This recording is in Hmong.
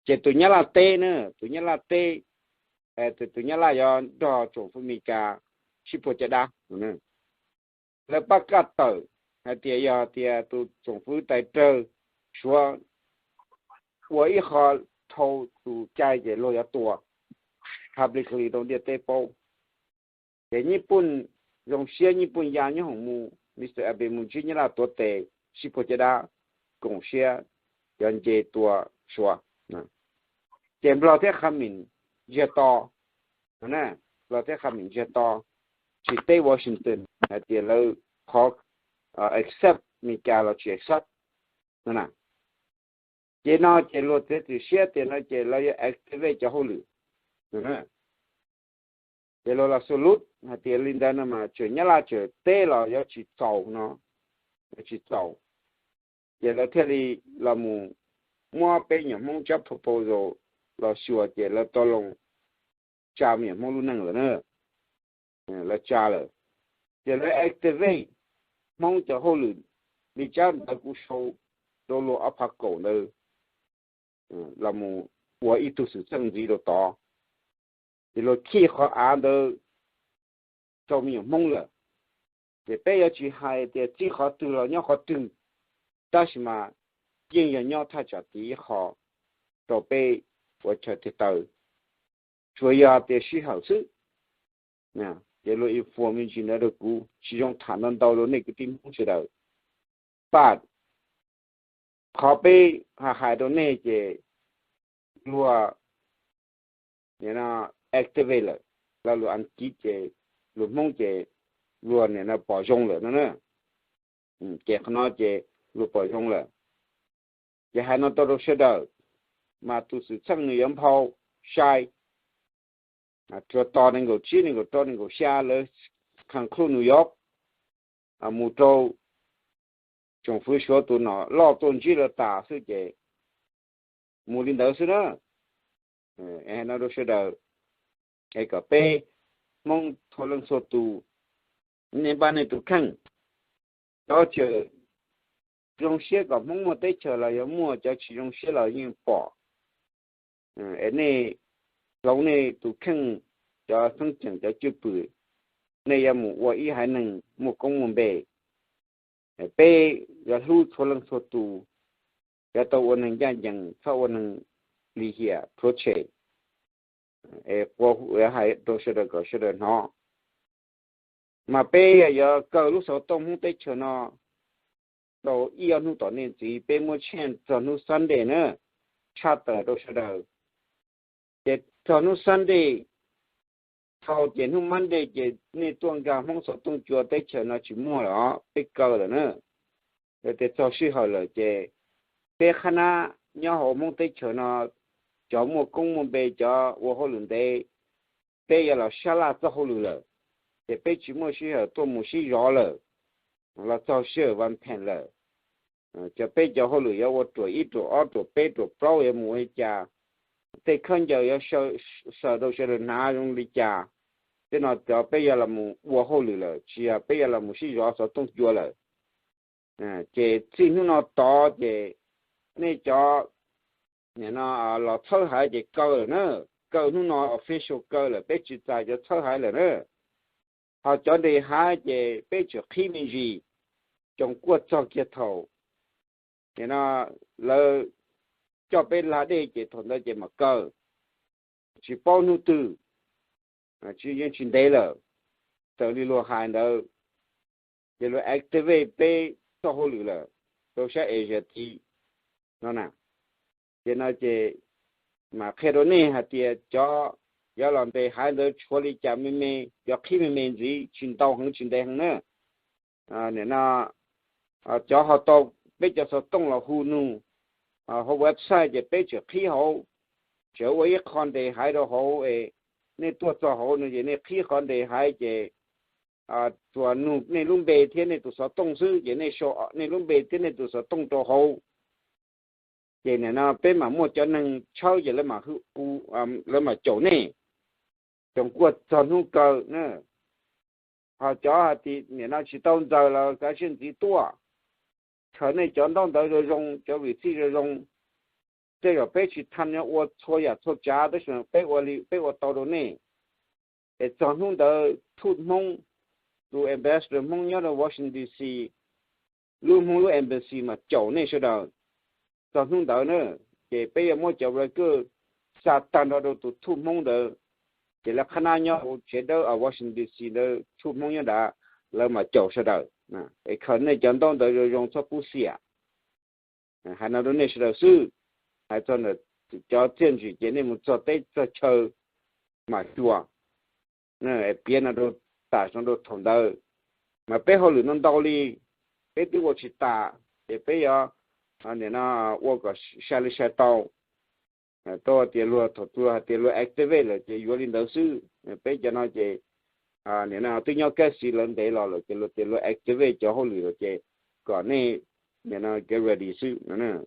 Ces tus Nyab Laj teb na, tus Nyab Laj teb, tus Nyab Laj yuav nrog tsoom fwv Amelikas sib puag caj dab. Lawv pab kaj tawm hais tias yog tias tus tsoom fwv tais rawg Suav ua ib qho dhau tus cai ces luag yuav tua publicly rau ntiaj teb paub. Ces Nyij Pooj zoo siab, Nyij Pooj ya nyob hoom mus, Mr Abe mus ntsib Nyab Laj tuav tes sib puag caj dab, koom siab yuav nce tua Suav. Ces Nplog thiab Kham Mim ntsiag to, Nplog thiab Kham Mim ntsiag to, tsis teb Washington hais tias lawv qhov accept Amelikas los tsis accept no na. Ces no ces luag txiav txim siab tias no ces lawv yuav activate cov hauj lwm. Ces luag los xu lub hais tias li ntawd no mas tseem Nyab Laj tseem teb los yuav tsis txaus no, yuav tsis txaus. Ces lawv thiaj li los mus muab peb nyuam Hmoob tsab proposal los xyuas ces lawv tau loo tsa me nyuam Hmoob lub neej lawm na. Lawv tsa lawm, ces lawv activate Hmoob cov hauj lwm li tsab ntawv kuv sau rau luag ob phav kaum ntawd los mus ua ib tug xwm txheej ntxiv rau tod. Ces luag khij qhov av ntawd rau me nyuam Hmoob lawm. Ces peb yuav tsis hais tias txij qhov twg los nyob qhov twg, tab sis mas yeej yog nyob thaj tsam tid ib qho rau peb ua chaw tig taw, tsuas yog tias sij hawm xwb. Ces luag inform me ntsis ntawd rau kuv, tsis zoo tham ntau ntau rau nej kwv tij Hmoob sawv daws. But qhov peb hais hais rau nej ces luag activate lawm, lo lus Askiv ces lus Hmoob ces luag nim no pom zoo lawm no na. Ces qhov no ces luag pom zoo lawm. Ces hais no tau rau sawv daws, mas tus xwm txheej nws yuav nphau sai, tsuas tos nees nkaum tsib, nees nkaum rau, nees nkaum xya lawv conclude New York, mus rau tsoom fwv Suav tus nom loj tuaj ntsib lawv tas xwb ces mus li ntawd xwb na. No rau sawv daws, es kom peb Hmoob txhua leej txhua tus, nej npaj nej tus kheej. Cov tseem zoo siab kom Hmoob muaj teb chaws los yuav muaj, cov tsis zoo siab los yeej pom. Es nej hloov nej tus kheej, cov xeeb ceem cov cwj pwm, nej yuav mus ua ib haiv neeg muaj koob muaj npe. Peb yuav hlub txhua leej txhua tus, yuav tau ua neeg ncaj ncees, txhob ua neeg lim hiam rhuav tshem. Es quas hais rau sawv daws kom sawv daws hnov, mas peb yuav kaw lub xov tooj Hmoob teb chaws no rau ib ob hnub tom ntej ntxiv, peb muab tsheej txog hnub Sunday na, tshaj tawm rau sawv daws. Ces txog hnub Sunday dhau ces hnub Monday ces nej tuaj nkag Hmoob xov tooj cua teb chaws no tsis muaj lawm os, peb kaw lawm na. Yog tias txog sij hawm lawm ces peb qhab nab nyob hauv Hmoob teb chaws no, cov muaj koob muaj npe, cov ua hauj lwm ntev, peb yuav los sab laj txoj hauj lwm lawm, ces peb tsis muaj sij hawm tuaj mus sib zov lawm, los txog sij hawm vas pheem lawm. Cov peb cov hauj lwm yuav ua ruam ib ruam ob ruam peb ruam plaub yuav mus ua li cas, tej khaub ncaws yuav xaws rau sawv daws hnav zoo li cas, tej no cov peb yuav los mus ua hauj lwm lawm, tsis yog peb yuav los mus sib zov xov tooj cua lawm. Ces txij hnub no tod ces nej cov los txhawb haiv ces kaw lawm na, kaw hnub no official kaw lawm, peb tsis txais cov txhawb haiv lawm na. Ho cov nres haiv ces peb tseem qhib me ntsis, coom kuaj txog kiag thaum no lawv coj peb lag dej ces thaum ntawd ces mam kaw, tsis paub hnub twg, tsis yeej tsis ntev lawm. Raws li luag hais ntawd, ces luag activate peb txoj hauj lwm lawm rau sab Asia tid no na. Ces no ces mam qhia rau nej hais tias cov yuav los nres haiv ntawd tshuav li cas me me, cov qhib me me ntxiv, tsis ntau heev tsis ntev heev na. Nim no cov ho tau peb cov xov tooj los hu nug hauv website ces peb tseem qhib hauv, tseem ua ib qho nres haiv rau hauv es nej tuaj txog hauv no ces nej qhib qhov nres haiv ces tsuas nug nej lub npe thiab nej tus xov tooj xwb ces nej sau nej lub npe thiab nej tus xov tooj rau hauv. Ces nim no peb mam muaj cov neeg tshawb ces lawv mam caum nej, coom kuaj txog hnub kaw na. Ho cov hais tias nim no tsis tau ntxaws los kav tsij ntxiv tuaj, txhawm nej cov ntaub ntawv zoo zoo, cov receipt zoo zoo, Tej zaum peb tsis tham nyob ua txhua yam txhua tsav tab sis peb ua li peb ua tau rau nej. Es txog hnub ntawd thuj Hmoob, tus ambassador Hmoob nyob rau Washington D C, lub Hmoob lub embassy mas caum nej sawv daws. Txog hnub ntawd na, ces peb yuav muab cov record xa tag nrho rau tus thuj Hmoob ntawd. Ces lawv qhab nab nyob hauv tsev dawb Washington D C ntawd, thuj Hmoob nyob nrad, lawv mas caum sawv daws. Es khaws nej cov ntaub ntawv zoo zoo txhob pub xiam. Hais no rau nej sawv daws xwb, hais txog ntawm cov txiaj ntsim ces nej mus txog teb txog chaw mas xyuas, piav no rau, tam sim no rau thaum ntawd mas peb hauj lwm no ntau li, peb twb ua tsis tas, ces peb yuav nim no ua kom sai li sai tau. Tau tias luag thaum twg hais tias luag activate lawm ces yuav li ntawd xwb. Peb cov no ces nim no twb nyob kaj siv lawv ntev los lawm ces luag tias luag activate cov hauj lwm lawm ces kom nej nim no get ready xwb no.